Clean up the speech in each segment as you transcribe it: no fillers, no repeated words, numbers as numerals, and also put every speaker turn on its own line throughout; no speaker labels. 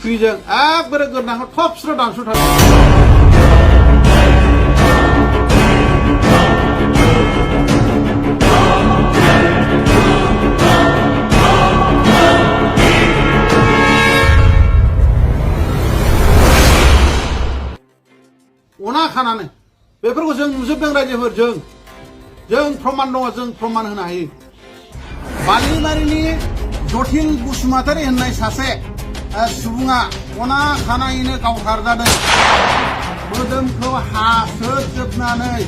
बिप्रिजों एकबारे गोदनाखौ थबस्र' दानस'थारदों अना खानानै बेफोरखौ जों नुजोबदों रायजोफोर जों प्रमान दङ जों प्रमान होनो हायो बालिमारिनि जथिल बसुमतारी होननाय सासे सुबुङा अना खानायैनो गावथारजादों मोदोमखौ हासोजोबनानै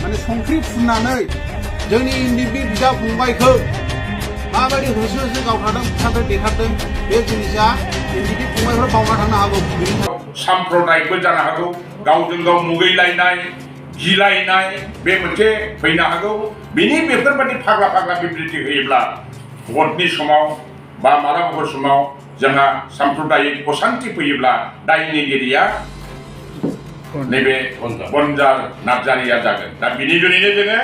माने संख्रि फुननानै जोंनि इन्दिबि बिदा फंबायखौ माबायदि होसो होसो गावथारदों फिसाफोर देखारदों बे जिनिसा इन्दिबि फंबायफोर बावना थांनो हागौ
साम्प्रदायिकबो जानो हागौ गावजों गाव मुगैलायनाय गिलायनाय बे मोनसे फैनो हागौ बिनि बेफोरबायदि फाग्ला फाग्ला बिबृति होयोब्ला भटनि समाव बा मालाबाफोर समाव जोंहा साम्प्रदायिक अशान्ति फैयोब्ला दायनिगिरिया नैबे बनजार नार्जारिया जागोन दा बिनि जुनैनो जोङो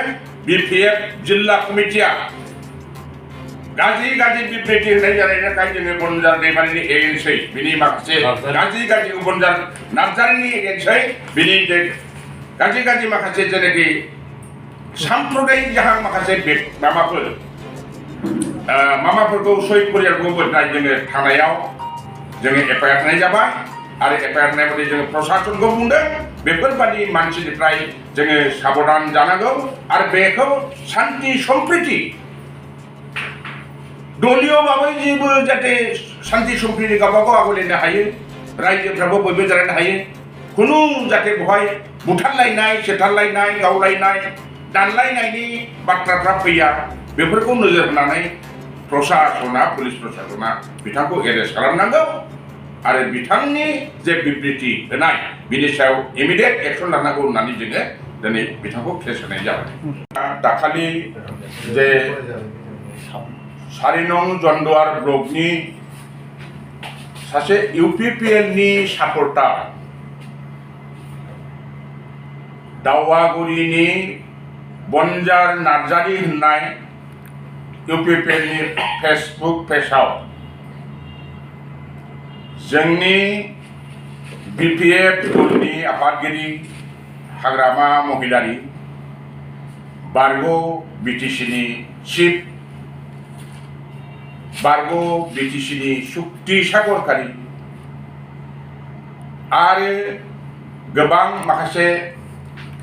बिपिएफ जिल्ला कमिटिया गाज्रि बिबृति होनाय जानायनि थाखाय जोङो बनजार दैमारिनि एगेन्सै बिनि माखासे गाज्रि बनजार नार्जारिनि एगेन्सै बिनि गाज्रि माखासे जेनाखि साम्प्रदायिक जाहां माखासे मामाफोरखौ सहिद परियालखौ बोनाय जोङो थानायाव जोङो एफआइआर होनाय जाबाय आरो एफआइआर होनाय बायदि जोङो प्रसासनखौ बुंदों बेफोरबायदि मानसिनिफ्राय जोङो साबधान जानांगौ आरो बेखौ शान्ति सम्प्रिति दलिय भाबै जेबो जाहाथे शान्ति सम्प्रिति गावबागाव आवलायनो हायो रायजोफ्राबो बयबो जालायनो हायो खुनु जाहाथे बेवहाय बुथारलायनाय सेथारलायनाय गावलायनाय दानलायनायनि बाथ्राफ्रा फैया बेफोरखौ नोजोर होनानै पुलिस प्रसासना बिथांखौ एरेस्ट खालामनांगौ आरो बिथांनि जे बिबृति होनाय बिनि सायाव इमिडियेट एक्सन लानांगौ होननानै जोङो दिनै बिथांखौ केस होनाय जाबाय दाखालि जे 4 नं जन्दुवार ब्लकनि सासे इउपिपिएलनि सापर्टार दावागुरिनि बनजार नार्जारि होननाय इउपिपिएलनि फेसबुक पेजाव जोंनि बिपिएफ दलनि आफादगिरि हाग्रामा महिलारि बारग' बिटिसिनि चिफ बारग' बिटिसिनि सुक्ति सागरखारि आरो गोबां माखासे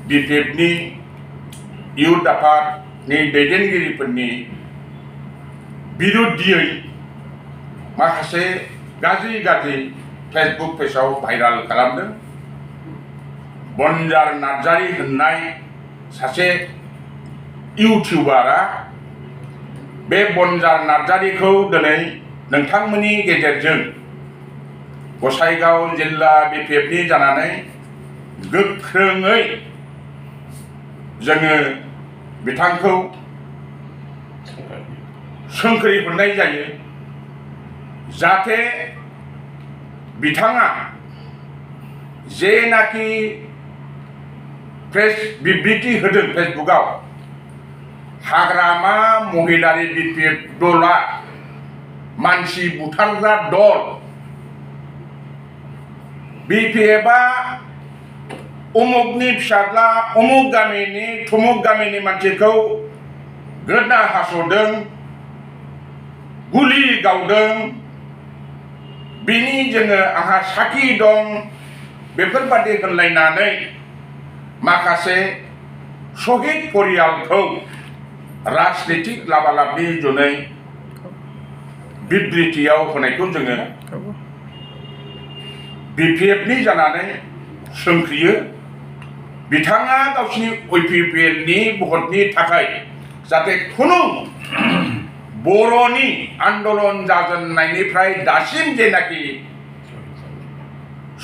बिपिएफनि इयुथ आफादनि दैदेनगिरिफोरनि बिरुद्धियै माखासे गाज्रि फेसबुक पेजाव भाइराल खालामदों बनजार नार्जारि होननाय सासे इउटिउबारा बे बनजार नार्जारिखौ दिनै नोंथांमोननि गेजेरजों गसाइगाव जिल्ला बिपिएफनि जानानै गोख्रोङै जोङो बिथांखौ सोंख्रि हरनाय जायो जाहाथे बिथाङा जेनाखि प्रेस बिबृति होदों फेसबुकआव हाग्रामा महिलारि बिपिएफ दला मानसि बुथारग्रा दल बिपिएफआ उमुकनि फिसाज्ला उमुक गामिनि थुमुक गामिनि मानसिखौ गोदना हास'दों गुलि गावदों बिनि जोङो आंहा साखि दं बेफोरबादि होनलायनानै माखासे सहिद परियालखौ राजनितिक लाबालाबनि जुनै बिबृतियाव होनायखौ जोङो बिपिएफनि जानानै सोंख्रियो बिथाङा गावसिनि इउपिपिएलनि भटनि थाखाय जाहाथे खुनु बर'नि आन्दलन जाजेननायनिफ्राय दासिम जेनाखि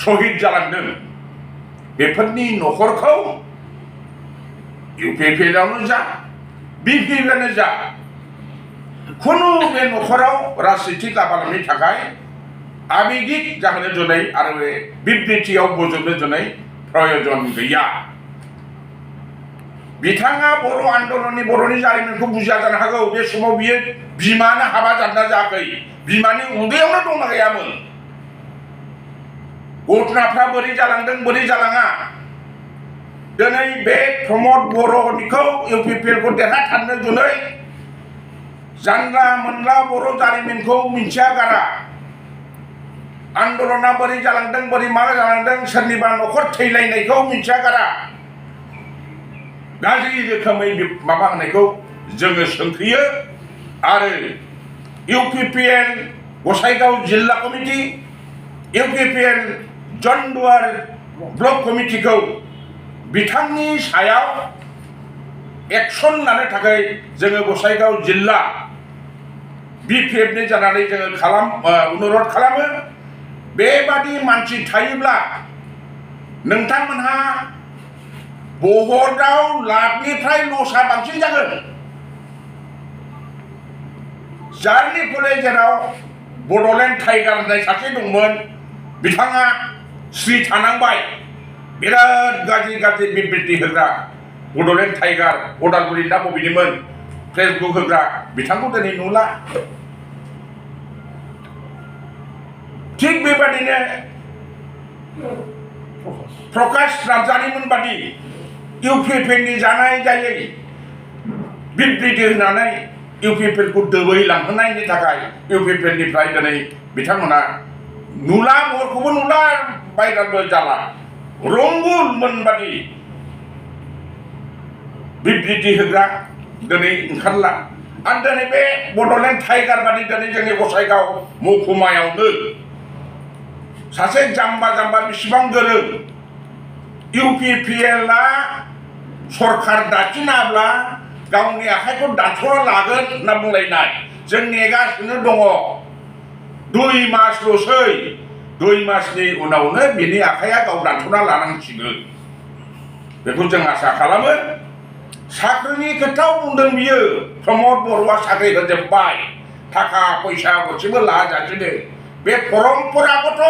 शहीद जालांदों बेफोरनि न'खरखौ इउपिपिएलआवनो जा बिपिएफआनो जा खुनु बे न'खराव राजनितिक लाबालाबनि थाखाय आबेगिक जाहोनो जुनै आरो बे बिबृतियाव बोजबनो जुनै प्रयोजन गैया बिथाङा बर' आन्दलननि बर'नि जारिमिनखौ बुजिया जानो हागौ बे समाव बियो बिमानो हाबा जादोंना जायाखै बिमानि उदैयावनो दंना गैयामोन घटनाफ्रा बोरै जालांदों बोरै जालाङा दिनै बे प्रमद बर'निखौ इउपिपिएलखौ देरहाथारनो जुनै जानला मोनला बर' जारिमिनखौ मिथिया गारा आन्दलना बोरै जालांदों बोरै मा जालांदों सोरनिबा न'खर थैलायनायखौ मिथिया गारा गाज्रि रोखोमै माबा होनायखौ जोङो सोंखियो आरो इउपिपिएल गसाइगाव जिल्ला कमिटि इउपिपिएल जन्दुवार ब्लक कमिटिखौ बिथांनि सायाव एक्सन लानो थाखाय जोङो गसाइगाव जिल्ला बिपिएफनि जानानै जोङो अनुरद खालामो बेबादि मानसि थायोब्ला नोंथांमोनहा भटआव लाबनिफ्राय लसआ बांसिन जागोन जारनि फले जेराव बड'लेण्ड टाइगार होननाय सासे दंमोन बिथाङा स्रि थानांबाय बिराद गाज्रि गाज्रि बिबृति होग्रा बड'लेण्ड टाइगार उदालगुरि ना बबेनिमोन फेसबुक होग्रा बिथांखौ दिनै नुला थिग बेबादिनो प्रकाश नार्जारिमोन बादि इउपिपिएलनि जानाय जायै बिबृति होनानै इउपिपिएलखौ दोबैलांहोनायनि थाखाय इउपिपिएलनिफ्राय दिनै बिथांमोना नुला महरखौबो नुला बायराबो जाला रंगुलमोन बादि बिबृति होग्रा दिनै ओंखारला आरो दिनै बे बड'लेण्ड टाइगार बादि दिनै जोंनि गसाइगाव महकुमायावनो सासे जाम्बा जाम्बा बेसेबां गोरों इउपिपिएलआ सरकार दाखिनाब्ला गावनि आखाइखौ दानस'ना लागोन होनना बुंलायनाय जों नेगासिनो दङ 2 मासल'सै 2 मासनि उनावनो बिनि आखाइया गाव दानस'ना लानांसिगोन बेखौ जों आसा खालामो साख्रिनि खोथायाव बुंदों बियो प्रमद बर'आ साख्रि होजोब्बाय थाखा फैसा गरसेबो लाजासिनो बे परम्परागत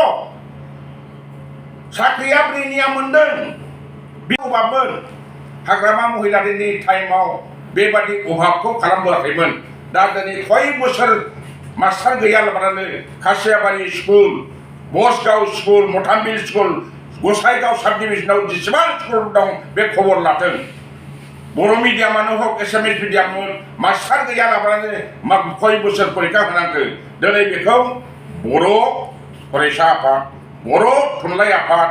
साख्रिया ब्रिनिया मोनदों बे अभाबमोन हाग्रामा महिलारिनि टाइमाव बेबादि अभाबखौ खालामबोआखैमोन दा दिनै कय बोसोर मास्टार गैयालाबानो Khasiabari school Basgaon school Mathambil school Gossaigaon sub डिभिजनाव जेसेबां स्कुल दं बे खबर लाथों बर' मिडियामानो हक एसामिस मिडियाम मास्टार गैयालाबानो कय बोसोर फरिखा होनांगौ दिनै बेखौ बर' फरायसा आफाद बर' थुनलाइ आफाद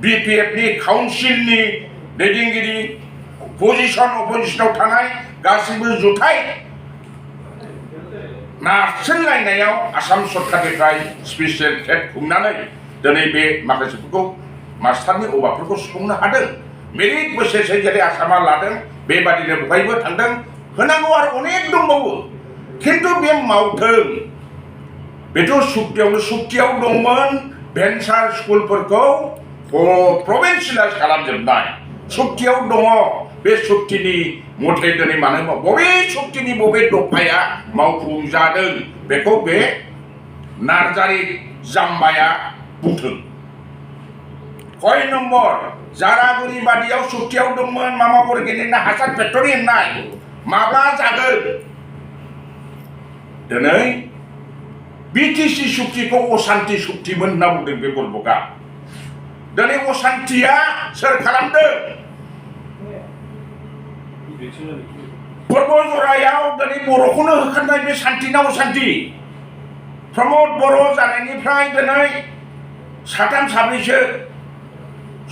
बिपिएफनि काउन्सिलनि दैदेनगिरि अपोजिसनाव थानाय गासैबो जुथाइ नारसिनलायनायाव आसाम सरकारनिफ्राय स्पेसियेल केट खुंनानै दिनै बे माखासेफोरखौ मास्टारनि अभाबफोरखौ सुफुंनो हादों मेरिट बोसोरसे जेरै आसामा लादों बेबादिनो बहायबो थांदों होनांगौ आरो अनेक दंबावो खिन्थु बे मावथों बेथ' सुक्तियाव दंमोन भेन्सार स्कुलफोरखौ प्रभिन्सियेलाइज खालामजोबनाय सुक्तियाव दङ बे सुक्तिनि मथे दिनै मानो बबे सुक्तिनि बबे दफाया मावफुंजादों बेखौ बे नार्जारि जाम्बाया बुंथों कय नम्बर जारागुरि बादियाव सुक्तियाव दंमोन मामा अर्गेनिक हासार फेक्टरि होननाय माब्ला जागोन दिनै बिटिसि सुक्तिखौ असान्ति सुक्तिमोन होनना बुंदों बे बरबका दिनै असान्तिया सोर खालामदों पर्बजरायाव दिनै बर'खौनो होखारनाय बे सान्ति ना असान्ति प्रमद बर' जानायनिफ्राय दिनै 3 4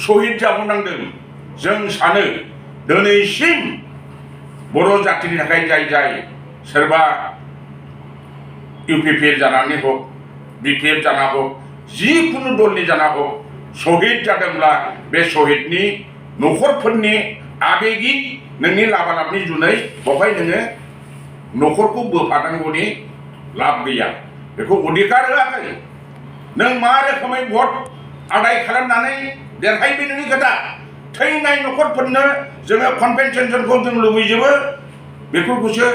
शहीद जाबावनांदों जों सानो दिनैसिम बर' जातिनि थाखाय जाय सोरबा इउपिपिएल जानानै हक बिपिएफ जाना हक जिखुनु दलनि जाना हक शहीद जादोंब्ला बे शहीदनि न'खरफोरनि आबेगिक नोंनि लाबालाबनि जुनै बेवहाय नोङो न'खरखौ बोफानांगौनि लाब गैया बेखौ अधिकार होआखै नों मा रोखोमै भट आदाय खालामनानै देरहायो बे नोंनि खोथा थैनाय न'खरफोरनो जोङो कम्पेनसेसनखौ जों लुबैजोबो बेफोरखौसो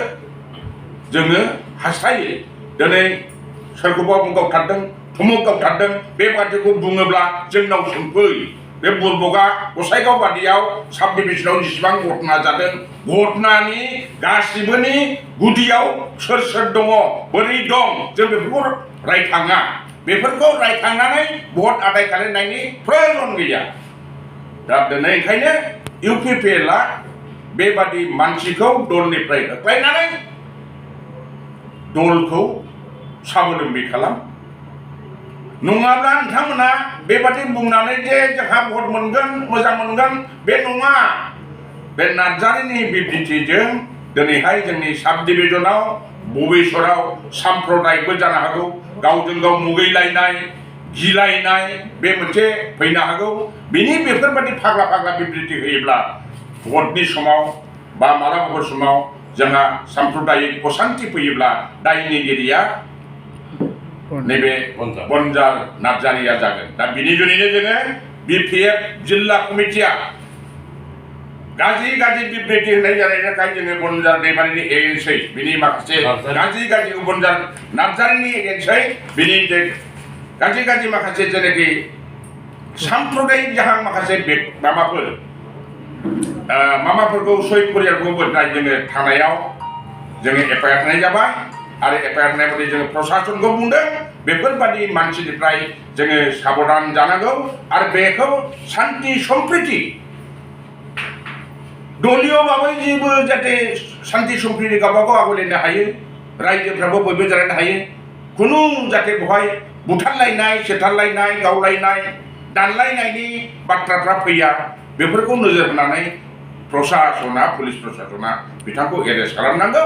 जोङो हास्थायो दिनै सोरखौबा गावथारदों थुमुक गावथारदों बे बाथ्राखौ बुङोब्ला जोंनाव सोंफै बे बरबका गसाइगाव बादियाव साब डिभिजनाव जेसेबां घटना जादों घटनानि गासिबोनि गुदियाव सोर दङ बोरै दं जों बेफोरखौ रायखाङा बेफोरखौ रायखांनानै भट आदाय खालामनायनि प्रयजन गैया दा दिनै ओंखायनो इउपिपिएलआ बेबादि मानसिखौ दलनिफ्राय होख्लायनानै दलखौ साबोलोम्बि खालाम नङाब्ला नोंथांमोना बेबादि बुंनानै जे जोंहा भट मोनगोन मोजां मोनगोन बे नङा बे नार्जारिनि बिबुंथिजों दिनैहाय जोंनि साब डिभिजनाव बबेश्वराव साम्प्रदायिकबो जानो हागौ गावजों गाव मुगैलायनाय गिलायनाय बे मोनसे फैनो हागौ बिनि बेफोरबादि फाग्ला फाग्ला बिबुंथि होयोब्ला भटनि समाव बा मालाबाफोर समाव जोंहा साम्प्रदायिक अशान्ति फैयोब्ला दायनिगिरिया नैबे बनजार नार्जारिया जागोन दा बिनि जुनैनो जोङो बिपिएफ जिल्ला कमिटिया गाज्रि गाज्रि बिबुंथि होनाय जानायनि थाखाय जोङो बनजार दैमारिनि एगेन्सै बिनि माखासे गाज्रि गाज्रि बनजार नार्जारिनि एगेन्सै बिनि जे गाज्रि गाज्रि माखासे जेनाखि साम्प्रदायिक जाहां माखासे मामाफोरखौ सहिद परियालखौ बोनाय जोङो थानायाव जोङो एफआइआर होनाय जाबाय आरो एफआइआर होनाय बायदि जोङो प्रसासनखौ बुंदों बेफोरबादि मानसिनिफ्राय जोङो साबधान जानांगौ आरो बेखौ शान्ति सम्प्रिति दलियबाबो जेबो जाहाथे शान्ति सम्प्रिति गावबागाव आवलायनो हायो रायजोफ्राबो बयबो जालायनो हायो खुनु जाहाथे बेवहाय बुथारलायनाय सेथारलायनाय गावलायनाय दानलायनायनि बाथ्राफ्रा फैया बेफोरखौ नोजोर होनानै प्रसासना पुलिस प्रसासना बिथांखौ एरेस्ट खालामनांगौ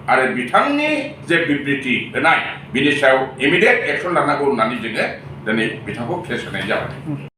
आरो बिथांनि जे बिबृति होनाय बिनि सायाव इमिडियेट एक्सन लानांगौ होननानै जोङो दिनै बिथांखौ केस होनाय जाबाय